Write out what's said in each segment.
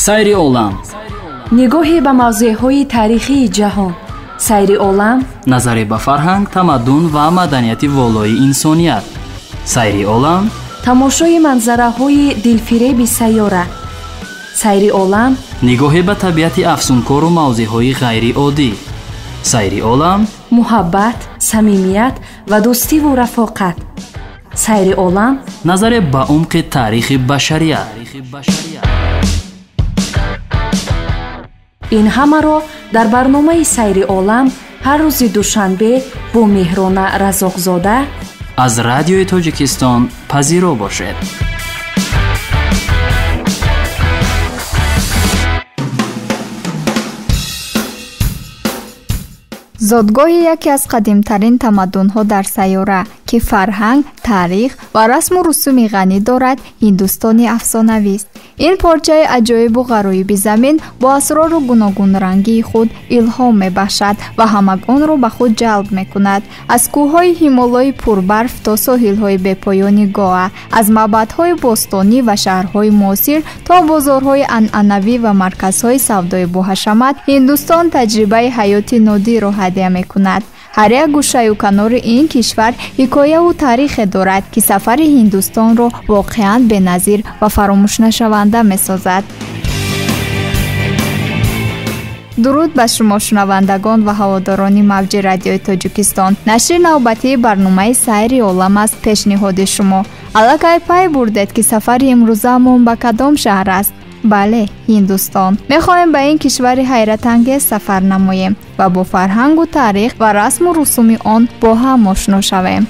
Сайри олам. Нигоҳе ба мавзеъҳои таърихии ҷаҳон. Сайри олам. Назаре ба фарҳанг, тамаддун ва маданияти волои инсоният. Сайри олам. Тамошои манзараҳои дилфиреби сайёра. Сайри олам. Нигоҳе ба табиати афсункору мавзеъҳои ғайриоддӣ. Сайри олам. Муҳаббат, самимият ва дӯстиву рафоқат. Сайри олам. Назаре ба умқи таърихи башарият. Ин ҳамаро дар барномаи Сайри олам ҳар рӯзи душанбе бо Меҳрона Разоқзода аз Радиои Тоҷикистон пазиро бошед. Зодгоҳи яке аз қадимтарин тамаддунҳо дар сайёра, ки фарҳанг, таърих ва расму русуми ғанӣ дорад, Ҳиндустони афсонавист. Ин порчаи аҷоибу ғароиби замин бо асрору гуногунрангии худ илҳом мебахшад ва ҳамагонро ба худ ҷалб мекунад. Аз кӯҳҳои Ҳимолои пурбарф то соҳилҳои бепоёни Гоа, аз маъбадҳои бостонӣ ва шаҳрҳои муосир то бозорҳои анъанавӣ ва марказҳои савдои боҳашамат, Ҳиндустон таҷрибаи ҳаёти нодирро ҳадя мекунад. Ҳар як гӯшаю канори ин кишвар ҳикояву таърихе дорад, ки сафари Ҳиндустонро воқеан беназир ва фаромӯшнашаванда месозад. Дуруд ба шумо, шунавандагон ва ҳаводорони мавҷи Радиои Тоҷикистон. Нашри навбатии барномаи Сайри олам аст пешниҳоди шумо. Аллакай пай бурдед, ки сафари имрӯзаамон ба кадом шаҳр аст? Бале, Ҳиндустон. Мехоҳем ба ин кишвари ҳайратангез сафар намоем ва бо фарҳангу таърих ва расму русуми он бо ҳам ошно шавем.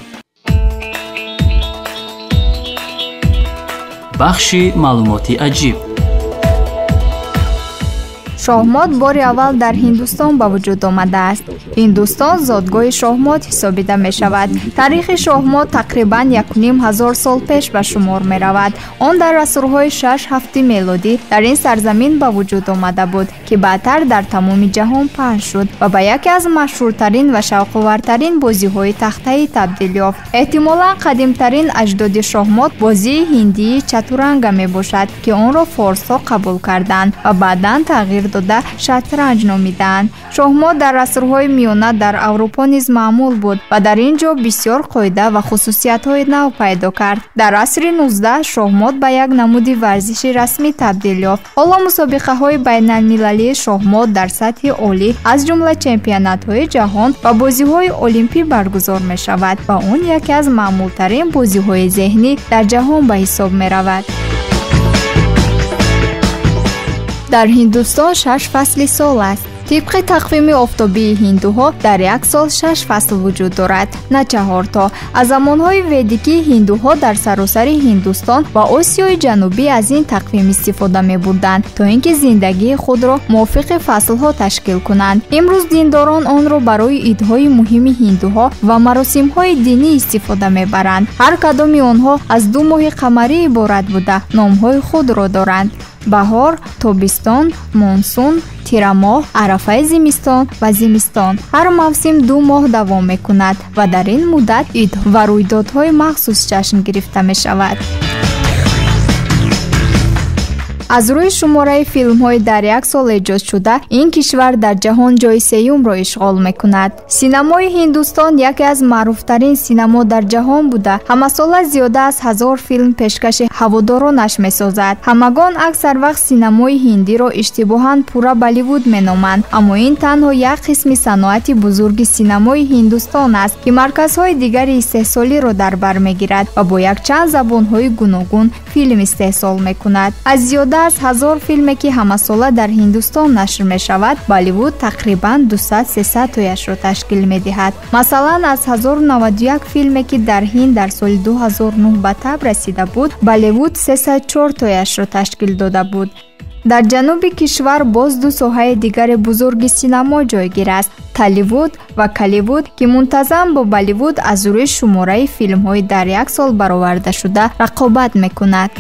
Бахши маълумоти аҷиб. Шоҳмот бори аввал дар Ҳиндустон ба вуҷуд омадааст. Ҳиндустон зодгоҳи шоҳмот ҳисобида мешавад. Таърихи шоҳмот тақрибан 1500 сол пеш ба шумор меравад. Он дар асрҳои 6-7 мелодӣ дар ин сарзамин ба вуҷуд омада буд, ки баъдтар дар тамоми ҷаҳон паҳн шуд ва ба яке аз машҳуртарин ва шавқовартарин бозиҳои тахтаӣ табдил ёфт. Эҳтимолан қадимтарин аҷдоди шоҳмот бозии ҳиндии чатуранга мебошад, ки онро форсҳо қабул карданд ва баъдан тағйир дода шатранҷ номидаанд. Шоҳмот дар асрҳои миёна дар Аврупо низ маъмул буд ва дар ин ҷо бисёр қоида ва хусусиятҳои нав пайдо кард. Дар асри 19 шоҳмот ба як намуди варзиши расмӣ табдил ёфт. Ҳоло мусобиқаҳои байналмилалии шоҳмот дар сатҳи олӣ, аз ҷумла чемпионатҳои ҷаҳон ва бозиҳои олимпӣ баргузор мешавад ва он яке аз маъмултарин бозиҳои зеҳнӣ дар ҷаҳон ба ҳисоб меравад. Дар Ҳиндустон 6 фасли сол аст. Тибқи тақвими офтобии ҳиндуҳо дар як сол 6 фасл вуҷуд дорад, на 4 то. Аз замонҳои ведикӣ ҳиндуҳо дар саросари Ҳиндустон ва Осиёи Ҷанубӣ аз ин тақвим истифода мебурданд, то ин ки зиндагии худро мувофиқи фаслҳо ташкил кунанд. Имрӯз диндорон онро барои идҳои муҳими ҳиндуҳо ва маросимҳои динӣ истифода мебаранд. Ҳар кадоми онҳо аз 2 моҳи қамарӣ иборат буда, номҳои худро доранд: баҳор, тобистон, монсун, тирамоҳ, арафаи зимистон ва зимистон. Ҳар мавсим 2 моҳ давом мекунад ва дар ин муддат ид ва рӯйдодҳои махсус ҷашн гирифта мешавад. Аз рӯи шумораи филмҳои дар як сол эҷодшуда, ин кишвар дар ҷаҳон ҷои сеюмро ишғол мекунад. Синамои Ҳиндустон яке аз маъруфтарин синамо дар ҷаҳон буда, ҳамасола зиёда аз 1000 филм пешкаши ҳаводоронаш месозад. Ҳамагон аксар вақт синамои ҳиндиро иштибоҳан пурра Болливуд меноманд, аммо ин танҳо як қисми саноати бузурги синамои Ҳиндустон аст, ки марказҳои дигари истеҳсолиро дар бар мегирад ва бо якчанд забонҳои гуногун филм истеҳсол мекунад. Аз зиёда аз 1000 филме, ки ҳамасола дар Ҳиндустон нашр мешавад, Болливуд тақрибан 200-300 тояшро ташкил медиҳад. Масалан, аз 1091 филме, ки дар Ҳинд дар соли 2009 ба таб расида буд, Болливуд 304 тояшро ташкил дода буд. Дар ҷануби кишвар боз 2 соҳаи дигари бузурги синамо ҷойгир аст: Талливуд ва Калливуд, ки мунтазам бо Болливуд аз рӯи шумораи филмҳои дар як сол баровардашуда рақобат мекунад.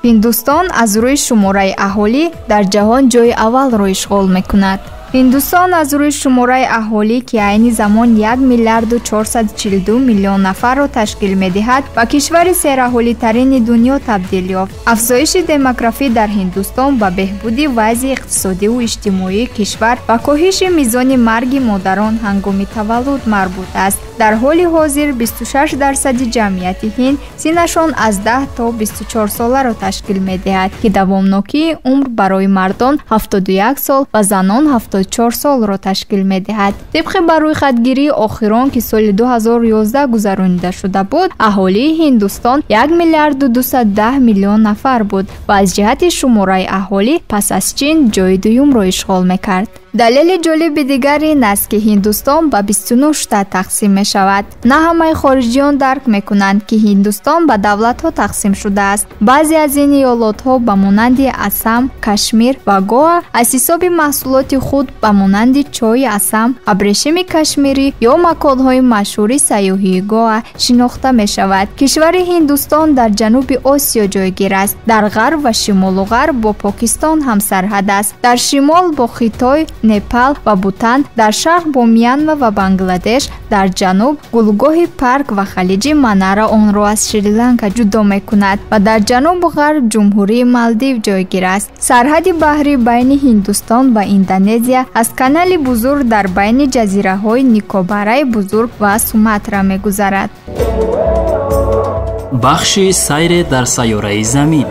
Ҳиндустон аз рӯи шумораи аҳолӣ дар ҷаҳон ҷои аввалро ишғол мекунад. Ҳиндустон аз рӯи шумораи аҳолӣ, ки айни замон 1 миллиарду 442 миллион нафарро ташкил медиҳад, ба кишвари сераҳолитарини дунё табдил ёфт. Афзоиши демографӣ дар Ҳиндустон ба беҳбуди вазъи иқтисодиву иҷтимоии кишвар ва коҳиши мизони марги модарон ҳангоми таваллуд марбут аст. Дар ҳоли ҳозир 26% ҷамъияти Ҳинд синнашон аз 10 то 24 соларо ташкил медиҳад, ки давомнокии умр барои мардон 71 сол ва занон 74 солро ташкил медиҳад. Тибқи барӯйхатгирии охирон, ки соли 2011 гузаронида шуда буд, аҳолии Ҳиндустон 1 миллиарду 210 миллион нафар буд ва аз ҷиҳати шумораи аҳолӣ пас аз Чин ҷои дуюмро ишғол мекард. Далели ҷолиби дигар ин аст, ки Ҳиндустон ба 29 штат тақсим мешавад. На ҳамаи хориҷиён дарк мекунанд, ки Ҳиндустон ба давлатҳо тақсим шудааст. Баъзе аз ин иёлотҳо ба монанди Асам, Кашмир ва Гоа аз ҳисоби маҳсулоти худ ба монанди чойи Асам, абрешими кашмирӣ ё маконҳои машҳури сайёҳии Гоа шинохта мешавад. Кишвари Ҳиндустон дар ҷануби Осиё ҷойгир аст. Дар ғарб ва шимолу ғарб бо Покистон ҳамсарҳад аст. Дар шимол бо Хитой, Непал ва Бутан, дар шарқ бо Мянма ва Бангладеш, дар ҷануб гулгоҳи Парк ва халиҷи Манара онро аз Шри-Ланка ҷудо мекунад ва дар ҷанубу ғарб ҷумҳурии Малдив ҷойгир аст. Сарҳади баҳрӣ байни Ҳиндустон ва Индонезия аз канали бузург дар байни ҷазираҳои Никобараи бузург ва Суматра мегузарад. Бахши сайре дар сайёраи Замин.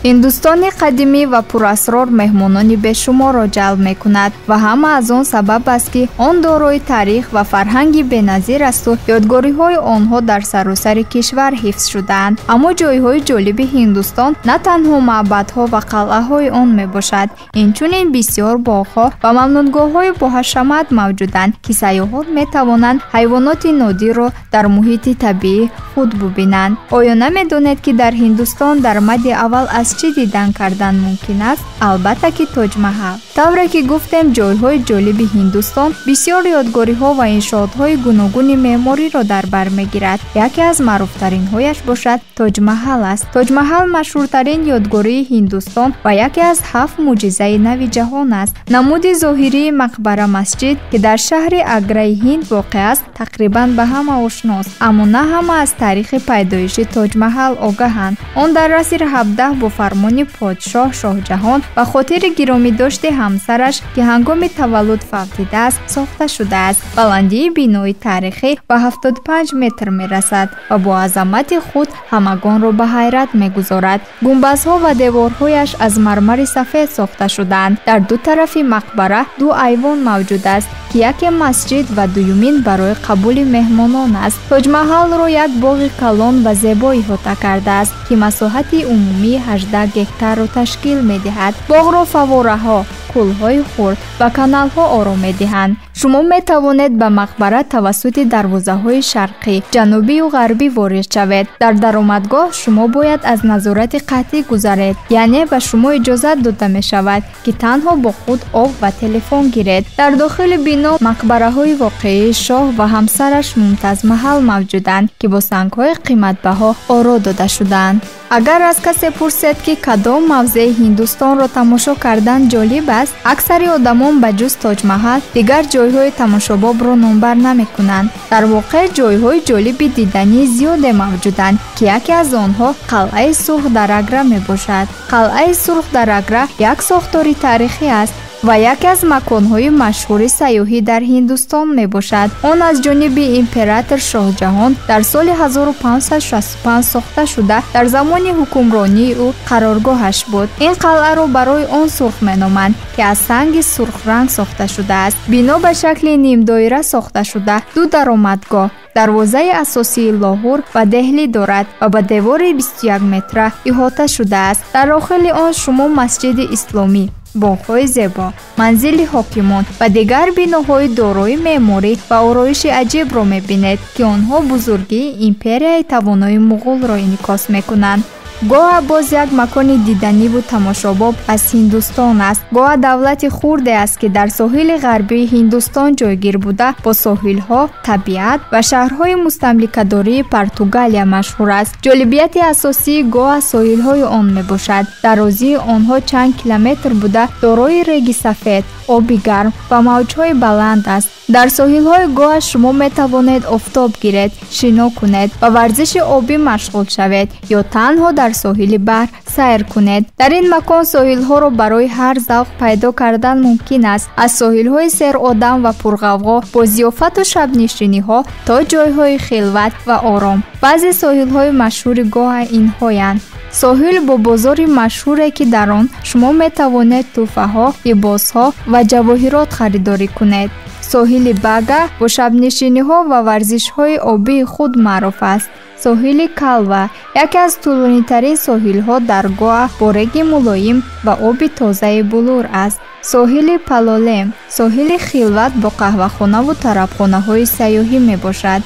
Ҳиндустони қадимӣ ва пурасрор меҳмонони бешуморро ҷалб мекунад ва ҳама аз он сабаб аст, ки он дорои таърих ва фарҳанги беназир асту ёдгориҳои онҳо дар саросари кишвар ҳифз шудаанд. Аммо ҷойҳои ҷолиби Ҳиндустон на танҳо маъбадҳо ва қалъаҳои он мебошад, инчунин бисёр боғҳо ва мамнуъгоҳҳои боҳашамат мавҷуданд, ки сайёҳон метавонанд ҳайвоноти нодирро дар муҳити табиӣ худ бубинанд. Оё намедонед, ки дар Ҳиндустон дар мади аввал аз чӣ дидан кардан мумкин аст? Албатта ки Тоҷмаҳал. Тавре ки гуфтем, ҷойҳои ҷолиби Ҳиндустон бисёр ёдгориҳо ва иншоотҳои гуногуни меъмориро дар бар мегирад. Яке аз маъруфтаринҳояш бошад Тоҷмаҳал аст. Тоҷмаҳал машҳуртарин ёдгории Ҳиндустон ва яке аз 7 мӯъҷизаи нави ҷаҳон аст. Намуди зоҳирии мақбара масҷид, ки дар шаҳри Аграи Ҳинд воқеъ аст, тақрибан ба ҳама ошност, аммо на ҳама аз таърихи пайдоиши Тоҷмаҳал огаҳанд. Он дар асри 17 бо фармони подшоҳ Шоҳҷаҳон ба хотири гиромидошти ҳамсараш, ки ҳангоми таваллуд фавтидааст, сохта шудааст. Баландии бинои таърихӣ ба 75 метр мерасад ва бо азамати худ ҳамагонро ба ҳайрат мегузорад. Гумбазҳо ва деворҳояш аз мармари сафед сохта шудаанд. Дар ду тарафи мақбара ду айвон мавҷуд аст, ки яке масҷид ва дуюмин барои қабули меҳмонон аст. Тоҷмаҳалро як боғи калон ва зебо иҳота кардааст, ки масоҳати умумии 18 гектарро ташкил медиҳад. Боғро фаввораҳо, кӯлҳои хурд ва каналҳо ором медиҳанд. Шумо метавонед ба мақбара тавассути дарвозаҳои шарқӣ, ҷанубию ғарбӣ ворид шавед. Дар даромадгоҳ шумо бояд аз назорати қатъӣ гузаред, яъне ба шумо иҷозат дода мешавад, ки танҳо бо худ об ва телефон гиред. Дар дохили бино мақбараҳои воқеии шоҳ ва ҳамсараш Мумтазмаҳал мавҷуданд, ки бо сангҳои қиматбаҳо оро дода шудаанд. Агар аз касе пурсед, ки кадом мавзеи Ҳиндустонро тамошо кардан ҷолиб аст, аксари одамон ба ҷуз Тоҷмаҳал дигар ҷойҳои тамошобобро номбар намекунанд. Дар воқеъ ҷойҳои ҷолиби дидании зиёде мавҷуданд, ки яке аз онҳо қалъаи Сурх дар Агра мебошад. Қалъаи Сурх дар Агра як сохтори таърихӣ аст ва яке аз маконҳои машҳури сайёҳӣ дар Ҳиндустон мебошад. Он аз ҷониби император Шоҳҷаҳон дар соли 1565 сохта шуда, дар замони ҳукмронии ӯ қароргоҳаш буд. Ин қалъаро барои он сурх меноманд, ки аз санги сурхранг сохта шудааст. Бино ба шакли нимдоира сохта шуда, ду даромадгоҳ, дарвозаи асосии Лоҳур ва Деҳлӣ дорад ва ба девори 21 метра иҳота шудааст. Дар дохили он шумо масҷиди исломӣ, боғҳои зебо, манзили ҳокимон ва дигар биноҳои дорои меъморӣ ва ороиши аҷибро мебинед, ки онҳо бузургии империяи тавонои муғулро инъикос мекунанд. Гоа боз як макони диданиву тамошобоб аз Ҳиндустон аст. Гоа давлати хурде аст, ки дар соҳили ғарбии Ҳиндустон ҷойгир буда, бо соҳилҳо, табиат ва шаҳрҳои мустамликадории Португалия машҳур аст. Ҷолибияти асосии Гоа соҳилҳои он мебошад. Дарозии онҳо чанд километр буда, дорои реги сафед, оби гарм ва мавҷҳои баланд аст. Дар соҳилҳои Гоа шумо метавонед офтоб гиред, шино кунед ва варзиши обӣ машғул шавед ё танҳо дар соҳили баҳр сайр кунед. Дар ин макон соҳилҳоро барои ҳар завқ пайдо кардан мумкин аст. Аз соҳилҳои серодам ва пурғавғо бо зиёфату шабнишиниҳо то ҷойҳои хилват ва ором. Баъзе соҳилҳои машҳури Гоа инҳоянд: соҳил бо бозори машҳуре, ки дар он шумо метавонед тӯҳфаҳо, либосҳо ва ҷавоҳирот харидорӣ кунед. Соҳили Бага бо шабнишиниҳо ва варзишҳои обии худ маъруф аст. Соҳили Калва яке аз тӯлонитарин соҳилҳо дар Гоа бо реги мулоим ва оби тозаи булур аст. Соҳили Палолем соҳили хилват бо қаҳвахонаву тарабхонаҳои сайёҳӣ мебошад.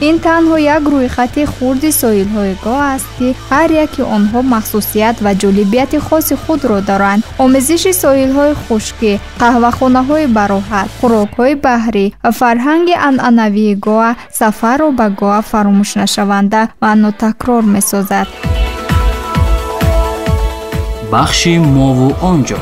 Ин танҳо як рӯйхати хурди соҳилҳои Гоа аст, ки ҳар яки онҳо махсусият ва ҷолибияти хоси худро доранд. Омезиши соҳилҳои хушкӣ, қаҳвахонаҳои бароҳат, хӯрокҳои баҳрӣ ва фарҳанги анъанавии Гоа сафарро ба Гоа фаромӯшнашаванда ва нотакрор месозад. Бахши мову онҷо.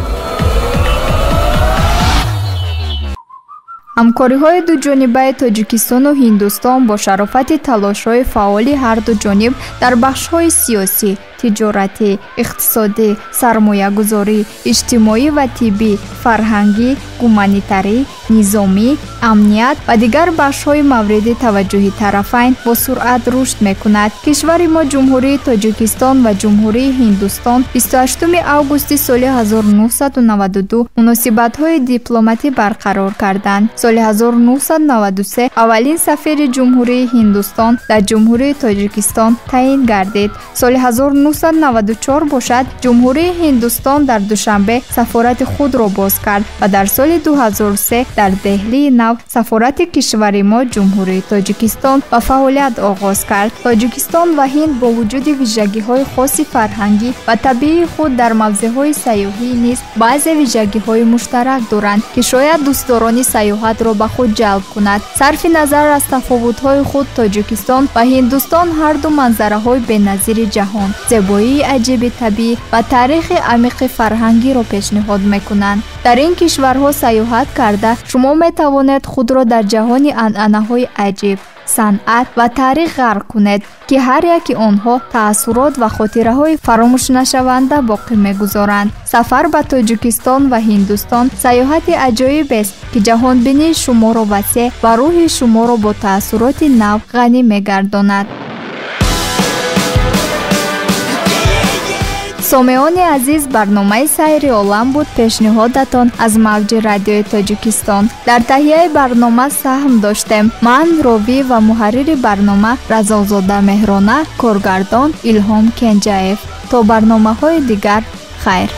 Ҳамкориҳои дуҷонибаи Тоҷикистону Ҳиндустон бо шарофати талошҳои фаъоли ҳарду ҷониб дар бахшҳои сиёсӣ, тиҷоратӣ, иқтисодӣ, сармоягузорӣ, иҷтимоӣ ва тиббӣ, фарҳангӣ, гуманитарӣ, низомӣ, амният ва дигар бахшҳои мавриди таваҷҷӯҳи тарафайн бо суръат рушд мекунад. Кишвари мо Ҷумҳурии Тоҷикистон ва Ҷумҳурии Ҳиндустон 28 августи соли 1992 муносибатҳои дипломатӣ барқарор карданд. Соли 1993 аввалин сафири Ҷумҳурии Ҳиндустон дар Ҷумҳурии Тоҷикистон таъин гардид. Соли 1994 бошад, Ҷумҳурии Ҳиндустон дар Душанбе сафорати худро боз кард ва дар соли 2003 дар Деҳлии Нав сафорати кишвари мо Ҷумҳурии Тоҷикистон ба фаъолият оғоз кард. Тоҷикистон ва Ҳинд бо вуҷуди вижагиҳои хоси фарҳангӣ ва табиии худ дар мавзеъҳои сайёҳӣ низ баъзе вижагиҳои муштарак доранд, ки шояд дӯстдорони сайёҳатро ба худ ҷалб кунад. Сарфи назар аз тафовутҳои худ, Тоҷикистон ва Ҳиндустон ҳарду манзараҳои беназири ҷаҳон, зебоии аҷиби табиӣ ва таърихи амиқи фарҳангиро пешниҳод мекунанд. Дар ин кишварҳо сайёҳат карда, шумо метавонед худро дар ҷаҳони анъанаҳои аҷиб, санъат ва таърих ғарқ кунед, ки ҳар яки онҳо таассурот ва хотираҳои фаромӯшнашаванда боқӣ мегузоранд. Сафар ба Тоҷикистон ва Ҳиндустон сайёҳати аҷоибест, ки ҷаҳонбинии шуморо васеъ ва рӯҳи шуморо бо таассуроти нав ғанӣ мегардонад. Сомеони азиз, барномаи Сайри олам буд пешниҳодатон аз мавҷи радиои Тоҷикистон. Дар таҳияи барнома саҳм доштем ман, ровӣ ва муҳаррири барнома Разоқзода Меҳрона, коргардон Илҳом Кенҷаев. То барномаҳои дигар, хайр.